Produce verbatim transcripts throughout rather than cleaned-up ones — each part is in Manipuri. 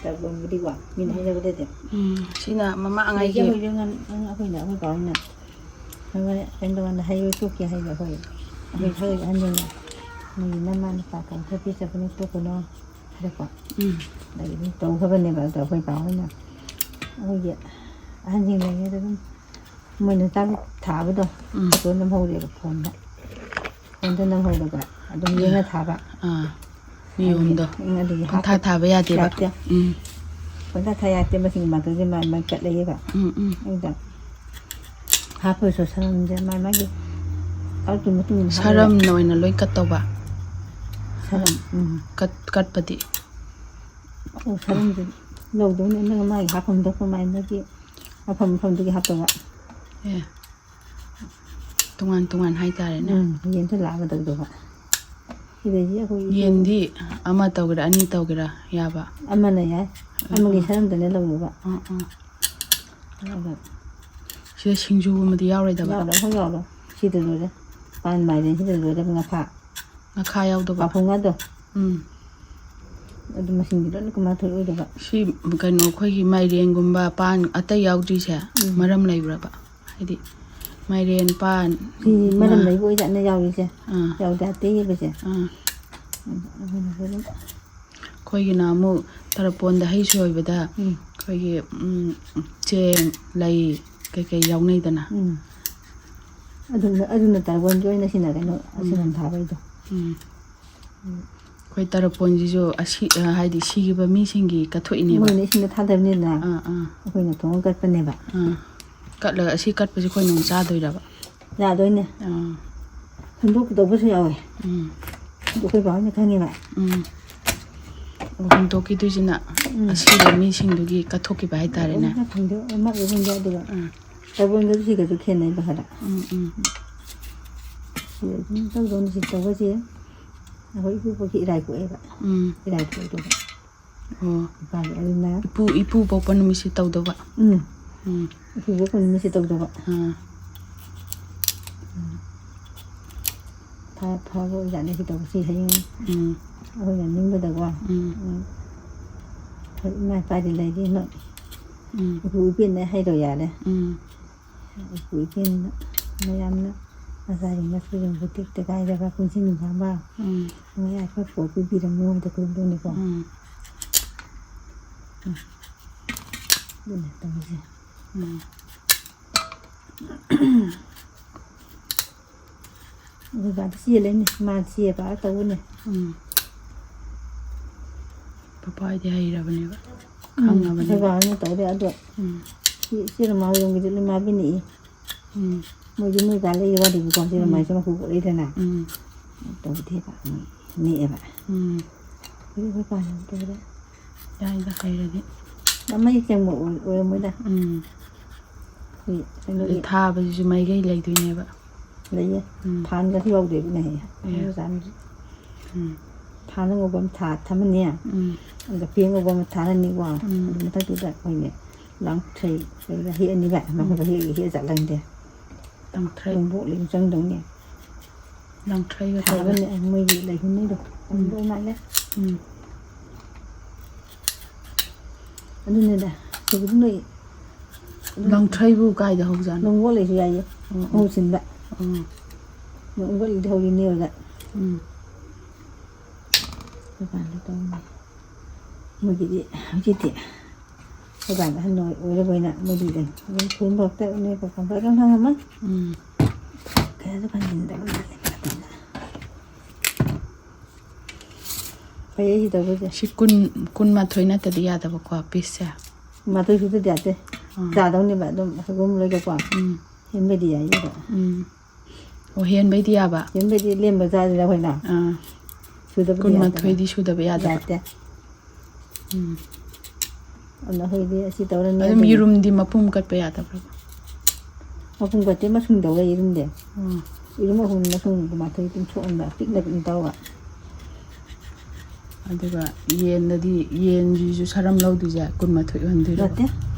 ꯇꯧꯕꯕꯨꯗꯤꯀꯣ, ꯃꯤꯅ ꯍꯥꯏꯅꯕꯗꯗꯤ꯫ ꯎꯝ, ꯁꯤꯅ ꯃꯃꯥꯡꯉꯩꯒꯤ꯫ ꯑꯩꯈꯣꯏꯁꯨ ꯉꯟ-, ꯑꯩꯈꯣꯏꯅ, ꯑꯩꯈꯣꯏ ꯕꯥꯍꯣꯏꯅ ꯅꯉꯣꯟꯗ ꯀꯩꯅꯣ ꯇꯧꯕ ꯍꯥꯏ, ꯑꯩꯈꯣꯏ, ꯑꯩꯈꯣꯏ ꯁꯥꯒꯩꯒꯤ ꯑꯍꯟꯁꯤꯡꯅ, "ꯅꯣꯏꯒꯤ ꯅꯃꯥ ꯅꯄꯥ ꯀꯧꯊꯕꯤ ꯆꯠꯄꯅꯤ, ꯇꯣꯛꯀꯅꯣ" ꯍꯥꯏꯔꯛꯄ꯫ ꯎꯝ꯫ ꯑꯗꯒꯤ ꯑꯗꯨꯝ ꯇꯧꯈ꯭ꯔꯕꯅꯦꯕ꯫ ꯑꯗꯣ ꯑꯩꯈꯣꯏ ꯕꯥꯍꯣꯏꯅ, ꯑꯩꯈꯣꯏꯒꯤ ꯑꯍꯟꯁꯤꯡ ꯂꯩꯔꯤꯉꯩꯗ ꯑꯗꯨꯝ ꯃꯣꯏꯅ ꯆꯥꯛ ꯊꯥꯕꯗꯣ, ꯎꯝ꯫ ꯐꯣꯇꯣ ꯅꯝꯍꯧꯔꯦꯕ ꯐꯣꯟꯗ꯫ ꯐꯣꯟꯗ ꯅꯝꯍꯧꯔꯒ ꯑꯗꯨꯝ ꯌꯦꯡꯉ ꯊꯥꯕ꯫ ꯑꯥ꯫ ꯅꯤꯌꯣꯝꯗꯣ꯫ ꯑꯗꯨꯒꯤ, ꯎꯝ, ꯑꯗꯨꯒꯤ ꯄꯪꯊꯥ ꯍꯥꯞꯄ-, ꯊꯥꯕ ꯌꯥꯗꯦꯕ꯫ ꯌꯥꯗꯦ꯫ ꯎꯝ꯫ ꯄꯪꯊꯥ ꯊꯥ ꯌꯥꯗꯦ, ꯃꯁꯤꯡ ꯃꯥꯟꯅꯗꯦ, ꯃꯥ, ꯃꯥ ꯆꯠꯂꯛꯑꯦꯕ꯫ ꯎꯝ, ꯎꯝ꯫ ꯑꯗꯨꯗ ꯍꯥꯞꯄꯁꯨ ꯁꯔꯝꯁꯦ ꯃꯥ ꯃꯥꯒꯤ ꯀꯥꯔꯛꯇꯨꯒꯤ ꯃꯇꯨꯡ ꯏꯟꯅ ꯍꯥꯞꯄꯦꯕ꯫ ꯁꯔꯝꯅ ꯑꯣꯏꯅ ꯂꯣꯏ ꯀꯠ ꯇꯧꯕ? ꯁꯔꯝ, ꯎꯝ꯫ ꯀꯠ-, ꯀꯠꯄꯗꯤ? ꯑꯣ, ꯁꯔꯝꯁꯦ ꯂꯧꯗꯣꯏꯅꯦ, ꯅꯪ ꯃꯥꯒꯤ ꯍꯥꯞꯐꯝ ꯊꯣꯛꯄ ꯃꯥꯏ ꯃꯥꯒꯤ ꯃꯐꯝ ꯃꯐꯝꯗꯨꯒꯤ ꯍꯥꯞꯇꯧꯕ꯫ ꯑꯦ꯫ ꯇꯣꯉꯥꯟ ꯇꯣꯉꯥꯟ ꯍꯥꯏꯇꯥꯔꯦꯅꯦ꯫ ꯎꯝ, ꯌꯦꯟꯁꯨ ꯂꯥꯛꯑꯒ ꯇꯧꯗꯧꯕ꯫ ꯁꯤꯗꯩꯁꯤ ꯑꯩꯈꯣꯏ ꯌꯦꯟꯗꯤ ꯑꯃ ꯇꯧꯒꯦꯔꯥ, ꯑꯅꯤ ꯇꯧꯒꯦꯔꯥ ꯌꯥꯕ? ꯑꯃꯅ ꯌꯥꯏ꯫ ꯑꯃꯒꯤ ꯑꯥ꯫ ꯁꯔꯝꯗꯅ ꯂꯧꯔꯨꯕ꯫ ꯑꯥ, ꯑꯥ꯫ ꯑꯗꯨꯒ ꯁꯤꯗ ꯁꯤꯡꯖꯨꯒꯨꯝꯕꯗꯤ ꯌꯥꯎꯔꯣꯏꯗꯕ? ꯌꯥꯎꯔꯣꯏ, ꯑꯩꯈꯣꯏ ꯌꯥꯎꯔꯣꯏ꯫ ꯁꯤꯗ ꯂꯣꯏꯔꯦ꯫ ꯄꯥꯟ ꯃꯥꯏꯔꯦꯟ ꯁꯤꯗ ꯂꯣꯏꯔꯦ, ꯉꯥꯈꯥ꯫ ꯉꯥꯈꯥ ꯌꯥꯎꯗꯕ? ꯄꯥꯐꯣ ꯉꯥꯗꯣ꯫ ꯎꯝ꯫ ꯑꯗꯨ ꯃꯁꯤꯡꯗꯤ ꯂꯣꯏꯅ ꯀꯨꯟꯃꯥꯊꯣꯏ ꯑꯣꯏꯗꯕ꯫ ꯁꯤ ꯀꯩꯅꯣ, ꯑꯩꯈꯣꯏꯒꯤ ꯃꯥꯏꯔꯦꯟꯒꯨꯝꯕ, ꯄꯥꯟ ꯑꯇꯩ ꯌꯥꯎꯗ꯭ꯔꯤꯁꯦ, ꯎꯝ꯫ ꯃꯔꯝ ꯂꯩꯕ꯭ꯔꯕ? ꯍꯥꯏꯗꯤ ꯃꯥꯏꯔꯦꯟ, ꯄꯥꯟ, ꯁꯤ ꯃꯔꯝ ꯉꯥ꯫ ꯂꯩꯕ ꯑꯣꯏꯖꯥꯠꯅ ꯌꯥꯎꯔꯤꯁꯦ꯫ ꯑꯥ꯫ ꯌꯥꯎꯗꯦ, ꯑꯇꯩ ꯌꯦꯜꯂꯤꯁꯦ꯫ ꯑꯥ꯫ ꯎꯝ, ꯑꯗꯨꯅ ꯑꯗꯨꯝ ꯑꯩꯈꯣꯏꯒꯤꯅ ꯑꯃꯨꯛ ꯇꯔꯄꯣꯟꯗ ꯍꯩ ꯁꯣꯏꯕꯗ ꯎꯝ꯫ ꯑꯩꯈꯣꯏꯒꯤ, ꯎꯝ, ꯆꯦꯡ, ꯂꯩ ꯀꯩꯀꯩ ꯌꯥꯎꯅꯩꯗꯅ꯫ ꯎꯝ꯫ ꯑꯗꯨꯅ, ꯑꯗꯨꯅ ꯇꯔꯄꯣꯟꯒꯤ ꯑꯣꯏꯅ ꯁꯤꯟꯅꯔꯦ, ꯎꯝ꯫ ꯁꯤꯟꯅ ꯊꯥꯕꯩꯗꯣ꯫ ꯎꯝ꯫ ꯎꯝ꯫ ꯑꯩꯈꯣꯏ ꯇꯔꯄꯣꯟꯁꯤꯁꯨ ꯑꯁꯤ-, ꯑ, ꯍꯥꯏꯗꯤ ꯁꯤꯈꯤꯕ ꯃꯤꯁꯤꯡꯒꯤ ꯀꯠꯊꯣꯛꯏꯅꯦꯕ꯫ ꯃꯣꯏꯅ ꯏꯁꯤꯡꯗ ꯊꯥꯗꯕꯅꯤꯗꯅ, ꯑꯥ, ꯑꯥ꯫ ꯑꯩꯈꯣꯏꯅ ꯊꯣꯡꯉ ꯀꯠꯄꯅꯦꯕ꯫ ꯑꯥ꯫ ꯀꯠꯂꯒ ꯑꯁꯤ ꯀꯠꯄꯁꯦ ꯑꯩꯈꯣꯏꯅ ꯑꯃꯨꯛ ꯆꯥꯗꯣꯏꯔꯕ? ꯌꯥꯗꯣꯏꯅꯦ꯫ ꯑꯥ꯫ ꯍꯨꯟꯗꯣꯛꯈꯤꯗꯧꯕꯁꯨ ꯌꯥꯎꯋꯦ꯫ ꯎꯝ꯫ ꯑꯗꯨ ꯑꯩꯈꯣꯏ ꯕꯥꯍꯣꯏꯅ ꯈꯪꯉꯦꯕ꯫ ꯎꯝ꯫ ꯑꯗꯨ ꯍꯨꯟꯗꯣꯛꯈꯤꯗꯣꯏꯁꯤꯅ ꯎꯝ꯫ ꯑꯁꯤꯕ ꯃꯤꯁꯤꯡꯗꯨꯒꯤ ꯀꯠꯊꯣꯛꯈꯤꯕ ꯍꯥꯏꯇꯥꯔꯦꯅꯦ꯫ ꯑꯗꯨꯅ ꯈꯪꯗꯦ, ꯑꯃ ꯑꯣꯏꯔꯝꯗꯦ ꯑꯗꯨꯒ ꯎꯝ꯫ ꯇꯔꯄꯣꯟꯒꯁꯨ ꯁꯤꯒꯁꯨ ꯈꯦꯠꯅꯩꯕ ꯈꯔ꯫ ꯎꯝ, ꯎꯝ꯫ ꯁꯤ ꯑꯗꯨꯝ ꯇꯧꯗꯧꯅꯤ, ꯁꯤ ꯇꯧꯕꯁꯦ꯫ ꯑꯩꯈꯣꯏ ꯏꯀꯨꯕꯣꯛꯀꯤ ꯏꯔꯥꯏ ꯄꯣꯛꯑꯦꯕ꯫ ꯎꯝ꯫ ꯏꯔꯥꯏ ꯄꯣꯛꯑꯦꯕ꯫ ꯑꯣ꯫ ꯏꯄꯥꯒꯤ ꯑꯗꯨꯅ ꯏꯄꯨ, ꯏꯄꯨ ꯄꯣꯛꯄ ꯅꯨꯃꯤꯠꯁꯦ ꯇꯧꯗꯧꯕ? ꯎꯝ꯫ ꯎꯝ꯫ ꯏꯄꯨ ꯄꯣꯛꯄ ꯅꯨꯃꯤꯠꯁꯦ ꯇꯧꯗꯧꯕ꯫ ꯑꯥ꯫ ꯎꯝ꯫ ꯐ-, ꯐꯕ ꯑꯣꯏꯖꯥꯠꯅꯤ ꯁꯤ ꯇꯧꯕꯁꯤ ꯍꯌꯦꯡ ꯎꯝ꯫ ꯑꯩꯈꯣꯏꯅ ꯅꯤꯡꯕꯗꯀꯣ꯫ ꯎꯝ꯫ ꯎꯝ꯫ ꯏꯃꯥ ꯏꯄꯥꯗꯤ ꯂꯩꯔꯤ ꯅꯣꯏ꯫ ꯎꯝ꯫ ꯏꯄꯨ ꯏꯕꯦꯟꯅ ꯍꯩꯔꯣ ꯌꯥꯔꯦ꯫ ꯎꯝ꯫ ꯏꯄꯨ ꯏꯕꯦꯟꯅ ꯃꯌꯥꯝꯅ ꯃꯆꯥꯁꯤꯡ ꯃꯁꯨꯁꯤꯡꯕꯨ ꯇꯦꯛꯇ ꯀꯥꯏꯗꯕ ꯄꯨꯟꯁꯤ ꯅꯨꯡꯁꯥꯡꯕ ꯎꯝ꯫ ꯅꯨꯡꯉꯥꯏ ꯌꯥꯏꯐꯕ ꯄꯤꯕꯤꯔꯝꯃꯨ ꯍꯥꯏꯗ ꯈꯨꯔꯨꯝꯗꯧꯅꯤꯀꯣ꯫ ꯎꯝ꯫ ꯎꯝ꯫ ꯑꯗꯨꯅ ꯇꯧꯔꯤꯁꯦ꯫ ꯎꯝ꯫ ꯑꯗꯨꯒ ꯆꯦꯜꯂꯦꯅꯦ ꯃꯥ ꯆꯦ ꯄꯥ ꯇꯧꯕꯅꯦ꯫ ꯎꯝ꯫ ꯄꯄꯥꯗꯤ ꯍꯩꯔꯕꯅꯦꯕ꯫ ꯎꯝ꯫ ꯈꯪꯉꯕꯅꯦꯕ꯫ ꯑꯩꯈꯣꯏ ꯕꯥ ꯍꯣꯏꯅ ꯇꯧꯔꯦ ꯑꯗꯣ ꯎꯝ꯫ ꯁꯤ ꯏꯆꯦ ꯔꯃꯥ ꯍꯣꯏꯔꯣꯝꯒꯤꯗꯤ ꯂꯣꯏ ꯃꯥꯕꯤꯅꯤꯏ꯫ ꯎꯝ꯫ ꯃꯣꯏꯗꯤ ꯃꯣꯏ ꯀꯥ ꯂꯩ ꯋꯥꯔꯤꯕꯀꯣ ꯁꯤ ꯎꯝ꯫ ꯔꯃꯥꯏꯁꯦ ꯃꯀꯨ ꯀꯣꯛꯂꯛꯏꯗꯅ꯫ ꯎꯝ꯫ ꯇꯧꯗꯦꯕ ꯃꯣꯏ ꯅꯦꯛꯑꯦꯕ꯫ ꯎꯝ꯫ ꯑꯩꯈꯣꯏ ꯑꯩꯈꯣꯏ ꯄꯥꯅ ꯇꯧꯔꯦ꯫ ꯌꯥꯏꯗ ꯍꯩꯔꯗꯤ꯫ ꯌꯥꯝ ꯃꯌꯦꯛ ꯁꯦꯡꯕ ꯑꯣꯏ- ꯑꯣꯏꯔꯝꯃꯣꯏꯗ꯫ ꯎꯝ꯫ ꯑꯩꯈꯣꯏ ꯑꯗꯩ ꯀꯩꯅꯣꯒꯤ ꯊꯥꯕꯁꯤꯁꯨ ꯃꯥꯏꯀꯩ ꯂꯩꯗꯣꯏꯅꯦꯕ꯫ ꯂꯩꯌꯦ꯫ ꯎꯝ꯫ ꯐꯥꯟꯒꯁꯨ ꯌꯥꯎꯗꯦꯕꯅꯦ ꯍꯌꯦꯡ꯫ ꯑꯦ꯫ ꯑꯗꯨ ꯆꯥꯅꯤꯡꯗꯦ꯫ ꯎꯝ꯫ ꯐꯥꯟ ꯑꯉꯧꯕ ꯑꯃ ꯊꯥ ꯊꯝꯃꯅꯤ꯫ ꯎꯝ꯫ ꯑꯗ ꯐꯤ ꯑꯉꯧꯕ ꯑꯃ ꯊꯥꯔꯅꯤꯀꯣ꯫ ꯎꯝ꯫ ꯑꯗꯨ ꯃꯊꯛꯇꯨꯗ ꯑꯩꯈꯣꯏꯅ ꯂꯥꯡꯊ꯭ꯔꯩ ꯂꯩꯔꯒ ꯍꯦꯛꯑꯅꯤꯕ꯫ ꯎꯝ꯫ ꯃꯈꯣꯏꯗ ꯍꯦꯛꯑ ꯍꯦꯛꯑ ꯆꯠꯂꯅꯤꯗꯦ꯫ ꯂꯥꯡꯊ꯭ꯔꯩ꯫ ꯂꯣꯡꯕꯣꯛ ꯂꯩ ꯆꯪꯗꯧꯅꯦ꯫ ꯂꯥꯡꯊ꯭ꯔꯩꯒ ꯇꯧꯔꯒ꯫ ꯊꯥꯕꯅꯦ ꯃꯣꯏꯒꯤ ꯂꯩꯍꯨꯝꯅꯤꯗꯣ꯫ ꯎꯝ꯫ ꯑꯗꯨ ꯃꯥꯜꯂꯦ꯫ ꯎꯝ꯫ ꯑꯗꯨꯅꯤꯗ꯫ ꯍꯧꯖꯤꯛ ꯅꯣꯏ ꯑꯗꯨꯝ ꯂꯥꯡꯊ꯭ꯔꯩꯕꯨ ꯀꯥꯏꯗ ꯍꯧꯖꯥꯠꯅꯣ? ꯂꯣꯡꯕꯣꯛ ꯂꯩꯁꯨ ꯌꯥꯏꯌꯦ꯫ ꯎꯝ, ꯎꯝ꯫ ꯃꯍꯨꯠ ꯁꯤꯟꯕ꯫ ꯎꯝ꯫ ꯂꯣꯡꯕꯣꯛ ꯂꯩꯗꯤ ꯍꯧꯔꯤꯅꯦ ꯑꯣꯖꯥ꯫ ꯎꯝ꯫ ꯑꯗꯨꯀꯥꯟꯗ ꯇꯧꯅꯤ꯫ ꯃꯣꯏꯒꯤꯗꯤ ꯍꯧꯖꯤꯛꯇꯤ ꯑꯩꯈꯣꯏ ꯕꯥꯗ ꯑꯍꯟ ꯑꯣꯏ-, ꯑꯣꯏꯔꯕꯅꯤꯅ ꯃꯣꯏꯗꯤ ꯑꯗꯨꯝ ꯈꯨꯔꯨꯝꯕ ꯈꯛꯇ ꯅꯦꯛꯄ ꯈꯣꯠꯄ ꯑꯗꯨꯝ ꯈꯪꯉꯝꯃꯅꯤ꯫ ꯎꯝ꯫ ꯀꯌꯥꯗ ꯐꯪꯖꯤꯟꯗꯕ ꯃꯥꯜꯂꯦ ꯃꯇꯝꯗ꯫ ꯐꯩꯌꯦ ꯁꯤ ꯇꯧꯕꯁꯦ꯫ ꯁꯤ ꯀꯨꯟ, ꯀꯨꯟꯃꯥꯊꯣꯏ ꯅꯠꯇꯗꯤ ꯌꯥꯗꯕꯀꯣ, ꯄꯤꯁꯁꯦ? ꯀꯨꯟꯃꯥꯊꯣꯏ ꯁꯨꯗꯗꯤ ꯌꯥꯗꯦ꯫ ꯑꯥ꯫ ꯆꯥꯗꯧꯅꯦꯕ ꯑꯗꯨꯝ ꯁꯒꯣꯜ ꯂꯣꯏꯒꯀꯣ꯫ ꯎꯝ꯫ ꯍꯦꯟꯕꯩꯗꯤ ꯌꯥꯏꯌꯦꯕ꯫ ꯎꯝ꯫ ꯑꯣ, ꯍꯦꯟꯕꯩꯗꯤ ꯌꯥꯕ? ꯍꯦꯟꯕꯩꯗꯤ ꯂꯦꯝꯕ ꯆꯥꯁꯤꯅ ꯑꯩꯈꯣꯏꯅ꯫ ꯑꯥ꯫ ꯁꯨꯗꯕꯗꯤ ꯌꯥꯗꯕ꯫ ꯀꯨꯟꯃꯥꯊꯣꯏꯗꯤ ꯁꯨꯗꯕ ꯌꯥꯗꯕ꯫ ꯌꯥꯗꯦ꯫ ꯎꯝ꯫ ꯑꯗꯨꯅ ꯑꯩꯈꯣꯏꯗꯤ ꯑꯁꯤ ꯇꯧꯔꯅꯤ ꯑꯗꯨꯝ ꯑꯗꯨꯒ ꯌꯦꯔꯨꯝꯗꯤ ꯃꯄꯨꯝ ꯀꯠꯄ ꯌꯥꯗꯕ꯭ꯔꯥ? ꯃꯄꯨꯝ ꯀꯠꯇꯦ, ꯃꯁꯨꯡ ꯇꯧꯔ ꯌꯦꯔꯨꯝꯗꯤ꯫ ꯎꯝ꯫ ꯌꯦꯔꯨꯝ ꯑꯍꯨꯝ ꯃꯁꯨꯡ ꯀꯨꯟꯃꯥꯊꯣꯏ ꯑꯗꯨꯝ ꯊꯣꯛꯍꯟꯕ, ꯄꯤꯛꯅ ꯄꯤꯛꯅ ꯇꯧꯔꯒ꯫ ꯑꯗꯨꯒ ꯌꯦꯟꯗꯗꯤ, ꯌꯦꯟꯁꯤꯁꯨ ꯁꯔꯝ ꯂꯧꯗꯣꯏꯁꯦ ꯀꯨꯟꯃꯥꯊꯣꯏ ꯑꯣꯏꯍꯟꯗꯣꯏꯔꯣ? ꯅꯠꯇꯦ꯫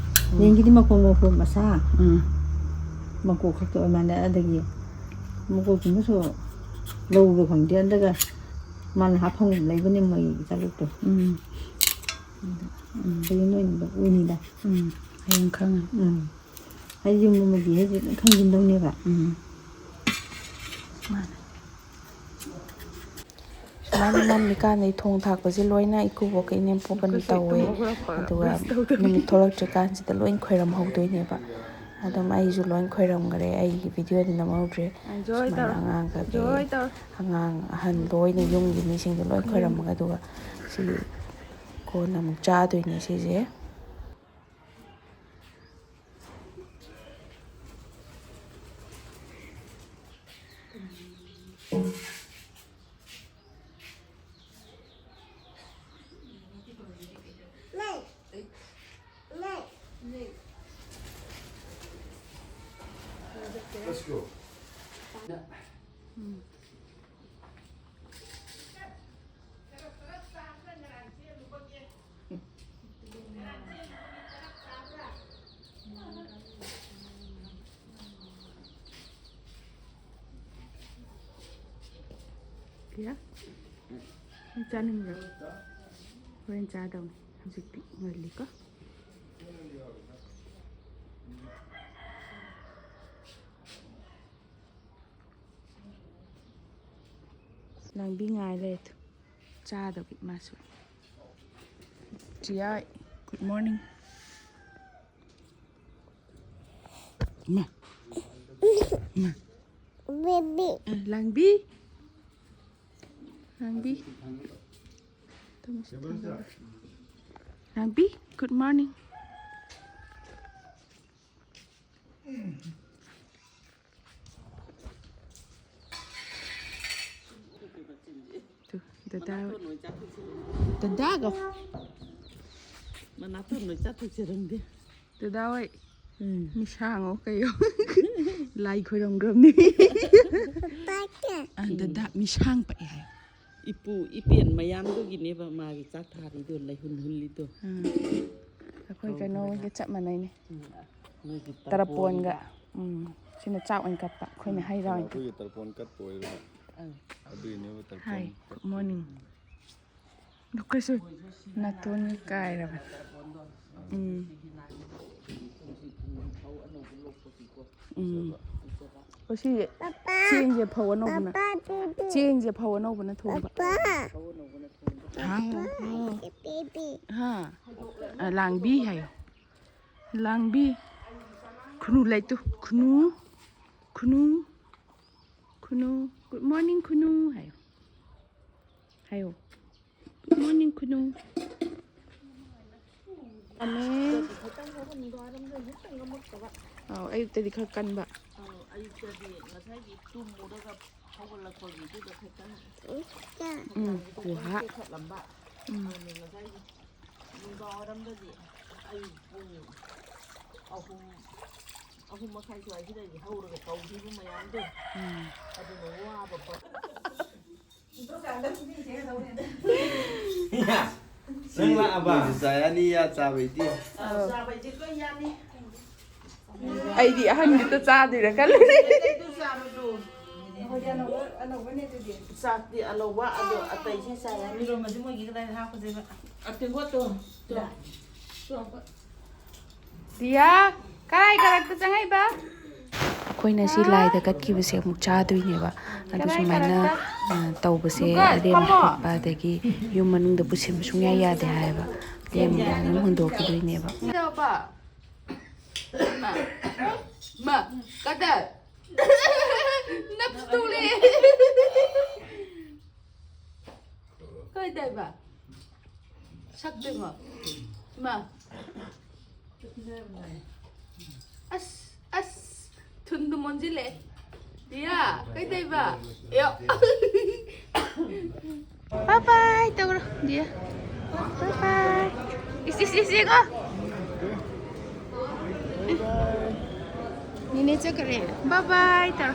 ꯎꯝ꯫ ꯌꯦꯟꯒꯤꯗꯤ ꯃꯀꯣꯛ ꯃꯀꯣꯛ ꯃꯁꯥ꯫ ꯎꯝ꯫ ꯃꯀꯣꯛ ꯈꯛꯇ ꯑꯣꯏ ꯃꯥꯜꯂꯦ꯫ ꯑꯗꯒꯤ ꯃꯀꯣꯛ ꯆꯨꯝꯕꯁꯨ ꯂꯧꯕ ꯐꯪꯗꯦ꯫ ꯑꯗꯨꯒ ꯃꯥꯅ ꯍꯥꯞꯐꯝ ꯂꯩꯕꯅꯤ ꯃꯣꯏ ꯆꯥꯂꯨꯛꯇꯣ꯫ ꯎꯝ꯫ ꯑꯗꯨ ꯎꯝ꯫ ꯍꯌꯦꯡ ꯅꯣꯏꯅ ꯎꯅꯤꯗ꯫ ꯎꯝ꯫ ꯍꯌꯦꯡ ꯈꯪꯉꯅꯤ꯫ ꯎꯝ꯫ ꯍꯥꯏꯗꯤ ꯌꯨꯝ ꯑꯃꯒꯤ ꯍꯥꯏꯁꯦ ꯑꯗꯨꯝ ꯈꯪꯖꯤꯟꯗꯧꯅꯦꯕ꯫ ꯎꯝ꯫ ꯃꯥꯅꯦ꯫ ꯁꯨꯃꯥꯏꯅ ꯃꯝꯃꯤꯀꯥꯟꯗ ꯊꯣꯡ ꯊꯥꯛꯄꯁꯦ ꯂꯣꯏꯅ ꯏꯀꯨꯕꯣꯛꯀ ꯏꯅꯦꯝꯄꯣꯛꯀꯅ ꯇꯧꯋꯦ꯫ ꯑꯗꯨꯒ ꯅꯨꯃꯤꯠ ꯊꯣꯛꯂꯛꯇ꯭ꯔꯤꯀꯥꯟꯁꯤꯗ ꯂꯣꯏ ꯈꯣꯏꯔꯝꯍꯧꯗꯣꯏꯅꯦꯕ꯫ ꯑꯗꯨꯝ ꯑꯩꯁꯨ ꯂꯣꯏ ꯈꯣꯏꯔꯝꯈ꯭ꯔꯦ꯫ ꯑꯩꯒꯤ ꯚꯤꯗꯤꯑꯣꯗꯤ ꯅꯝꯍꯧꯗ꯭ꯔꯦ꯫ ꯁꯨꯃꯥꯏꯅ ꯑꯉꯥꯡ ꯀꯩꯀꯩ, ꯑꯉꯥꯡ ꯑꯍꯟ ꯂꯣꯏꯅ ꯌꯨꯝꯒꯤ ꯃꯤꯁꯤꯡꯗꯣ ꯂꯣꯏ ꯈꯣꯏꯔꯝꯃꯒ ꯑꯗꯨꯒ ꯁꯤ ꯀꯣꯟꯅ ꯑꯃꯨꯛ ꯆꯥꯗꯣꯏꯅꯦ ꯁꯤꯁꯦ꯫ ꯀꯌꯥ? ꯅꯪ ꯆꯥꯅꯤꯡꯕ꯭ꯔꯣ? ꯍꯣꯔꯦꯟ ꯆꯥꯗꯧꯅꯤ꯫ ꯍꯧꯖꯤꯛꯇꯤ ꯉꯜꯂꯤꯀꯣ꯫ ꯂꯥꯡꯕꯤ ꯉꯥꯏ ꯂꯩꯔꯦ꯫ ꯆꯥꯗꯕꯤ ꯃꯥꯁꯨ꯫ Chia, good morning꯫ ꯏꯃꯥ꯫ ꯏꯃꯥ꯫ ꯕꯦꯕꯤ꯫ ꯑ, ꯂꯥꯡꯕꯤ꯫ ꯂꯥꯡꯕꯤ꯫ ꯂꯥꯡꯕꯤ, good morning꯫ ꯇꯨ, ꯗꯗꯥ ꯍꯣꯏ꯫ ꯗꯗꯥꯒ꯫ ꯃꯅꯥꯇꯣꯟ ꯂꯣꯏ ꯆꯥꯊꯣꯛꯆꯔꯝꯗꯦ꯫ ꯗꯗꯥ ꯍꯣꯏ꯫ ꯎꯝ꯫ ꯃꯤꯁꯥꯡꯉꯣ ꯀꯩꯌꯣ꯫ ꯂꯥꯏ ꯈꯣꯏꯔꯝꯈ꯭ꯔꯕꯅꯤ꯫ ꯑ, ꯗꯗꯥ ꯃꯤꯁꯥꯡ ꯄꯛꯑꯦ ꯍꯥꯏ꯫ ꯏꯄꯨ ꯏꯄꯦꯟ ꯃꯌꯥꯝꯗꯨꯒꯤꯅꯦꯕ ꯃꯥꯒꯤ ꯆꯥꯛ ꯊꯥꯔꯤꯗꯣ, ꯂꯩꯍꯨꯟ ꯍꯨꯜꯂꯤꯗꯣ꯫ ꯎꯝ꯫ ꯑꯩꯈꯣꯏ ꯀꯩꯅꯣꯒ ꯆꯞ ꯃꯥꯟꯅꯩꯅꯦ꯫ ꯎꯝ꯫ ꯅꯣꯏꯒꯤ ꯇꯔꯄꯣꯟꯒ꯫ ꯇꯔꯄꯣꯟꯒ꯫ ꯎꯝ꯫ ꯁꯤꯅ ꯆꯥꯛ ꯑꯣꯏꯅ ꯀꯠꯄ, ꯑꯩꯈꯣꯏꯅ ꯎꯝ꯫ ꯍꯩ ꯔꯥ ꯑꯣꯏꯅ꯫ ꯑꯩꯈꯣꯏꯒꯤ ꯇꯔꯄꯣꯟ ꯀꯠꯄ ꯑꯣꯏꯕ꯫ ꯑꯪ꯫ ꯑꯗꯨꯒꯤꯅꯦꯕ ꯇꯔꯄꯣꯟ꯫ Hi, good morning꯫ ꯑꯩꯈꯣꯏꯁꯨ ꯅꯥꯇꯣꯟ ꯀꯥꯏꯔꯕꯅꯤ꯫ ꯎꯝ꯫ ꯎꯝ꯫ ꯑꯣ, ꯁꯤ ꯆꯦꯡꯁꯦ ꯐꯧ ꯑꯅꯧꯕꯅ, ꯆꯦꯡꯁꯦ ꯐꯧ ꯑꯅꯧꯕꯅ ꯊꯣꯡꯕ꯫ ꯍꯥ? ꯑ, ꯂꯥꯡꯕꯤ ꯍꯥꯏꯌꯣ꯫ ꯂꯥꯡꯕꯤ꯫ ꯈꯨꯅꯨ ꯂꯩꯇꯨ꯫ ꯈꯨꯅꯨ꯫ ꯈꯨꯅꯨ꯫ ꯈꯨꯅꯨ꯫ Good morning, ꯈꯨꯅꯨ ꯍꯥꯏꯌꯣ꯫ ꯍꯥꯏꯌꯣ꯫ Good morning, ꯈꯨꯅꯨ꯫ ꯑꯅꯦ꯫ ꯑꯧ, ꯑꯌꯨꯛꯇꯗꯤ ꯈꯔ ꯀꯟꯕ꯫ ꯑꯌꯨꯛꯇꯗꯤ ꯉꯁꯥꯏꯒꯤ ꯇꯨꯝꯃꯨꯔꯒ ꯍꯧꯒꯠꯂꯛꯄꯒꯤꯗꯨꯗ ꯈꯤꯇꯪ ꯎꯝ, ꯍꯛꯆꯥꯡꯁꯦ ꯈꯤꯇꯪ ꯈꯨꯍꯥ꯫ ꯇꯦꯛꯈꯠꯂꯝꯕ꯫ ꯎꯝ꯫ ꯑꯗꯨꯅ ꯉꯁꯥꯏꯒꯤ ꯅꯨꯡꯗꯥꯡꯋꯥꯏꯔꯝꯗꯗꯤ ꯑꯌꯨꯛ ꯄꯨꯡ ꯑꯍꯨꯝ, ꯑꯍꯨꯝ ꯃꯈꯥꯏ ꯁ꯭ꯋꯥꯏꯁꯤꯗꯒꯤ ꯍꯧꯔꯒ ꯇꯧꯈꯤꯕ ꯃꯌꯥꯝꯗꯣ꯫ ꯎꯝ꯫ ꯑꯗꯨꯅ ꯋꯥꯕ ꯄꯣꯠ꯫ ꯅꯪ ꯂꯥꯛꯑꯕ? ꯆꯥ ꯌꯥꯅꯤ, ꯌꯥ ꯆꯥꯕꯩꯗꯤ꯫ ꯑꯧ꯫ ꯆꯥꯕꯩꯗꯤ ꯂꯣꯏ ꯌꯥꯅꯤ꯫ ꯑꯩꯗꯤ ꯑꯍꯟꯒꯤꯇ ꯆꯥꯗꯣꯏꯔꯥ ꯈꯜꯂꯨꯔꯦ꯫ ꯑꯇꯩꯗꯨ ꯆꯥꯔꯣ꯫ ꯆꯥꯛꯇꯤ ꯑꯅꯧꯕ, ꯑꯗꯣ ꯑꯇꯩꯁꯤ ꯆꯥ ꯌꯥꯅꯤ꯫ ꯏꯔꯣꯝꯕꯁꯤ ꯃꯣꯏꯒꯤ ꯀꯗꯥꯏꯗ ꯍꯥꯞꯄꯁꯦꯕ? ꯑꯇꯦꯡꯀꯣꯠꯇꯣ꯫ ꯗꯤꯌꯥ, ꯀꯔꯥꯏ ꯀꯔꯛꯇ ꯆꯪꯉꯛꯏꯕ? ꯑꯩꯈꯣꯏꯅ ꯁꯤ ꯂꯥꯏꯗ ꯀꯠꯈꯤꯕꯁꯦ ꯑꯃꯨꯛ ꯆꯥꯗꯣꯏꯅꯦꯕ꯫ ꯑꯗꯨ ꯀꯗꯥꯏ ꯁꯨꯃꯥꯏꯅ, ꯀꯔꯛꯇ? ꯑ, ꯇꯧꯕꯁꯦ ꯂꯨꯀꯥꯁ, ꯑꯔꯦꯝꯕ ꯐꯝꯃꯣ꯫ ꯈꯣꯠꯄ ꯑꯗꯒꯤ ꯌꯨꯝ ꯃꯅꯨꯡꯗ ꯄꯨꯁꯤꯟꯕ ꯁꯨꯡꯌꯥ ꯌꯥꯗꯦ ꯍꯥꯏꯌꯦꯕ꯫ ꯂꯦꯝꯕꯗ ꯑꯗꯨꯝ ꯍꯨꯟꯗꯣꯛꯈꯤꯗꯣꯏꯅꯦꯕ꯫ ꯀꯩꯗꯧꯕ? ꯃꯥ, ꯃꯥ, ꯀꯗꯥꯏ? ꯅꯞꯁꯨ ꯊꯣꯛꯂꯛꯑꯦ꯫ ꯀꯩꯗꯧꯕ? ꯁꯛꯇꯨꯉꯣ꯫ ꯏꯃꯥ꯫ ꯑꯁ, ꯑꯁ, ꯊꯨꯟꯗꯨ ꯃꯣꯟꯁꯤꯜꯂꯛꯑꯦ꯫ ꯗꯤꯌꯥ, ꯀꯩꯗꯧꯕ? ꯌꯣ꯫ Bye bye ꯇꯧꯔꯣ, ꯗꯤꯌꯥ꯫ Bye bye꯫ ꯏꯁ, ꯏꯁ, ꯏꯁ, ꯌꯦꯡꯉꯣ꯫ ꯅꯦꯅꯦ ꯆꯠꯈ꯭ꯔꯦ꯫ Bye bye ꯇꯧꯔꯣ꯫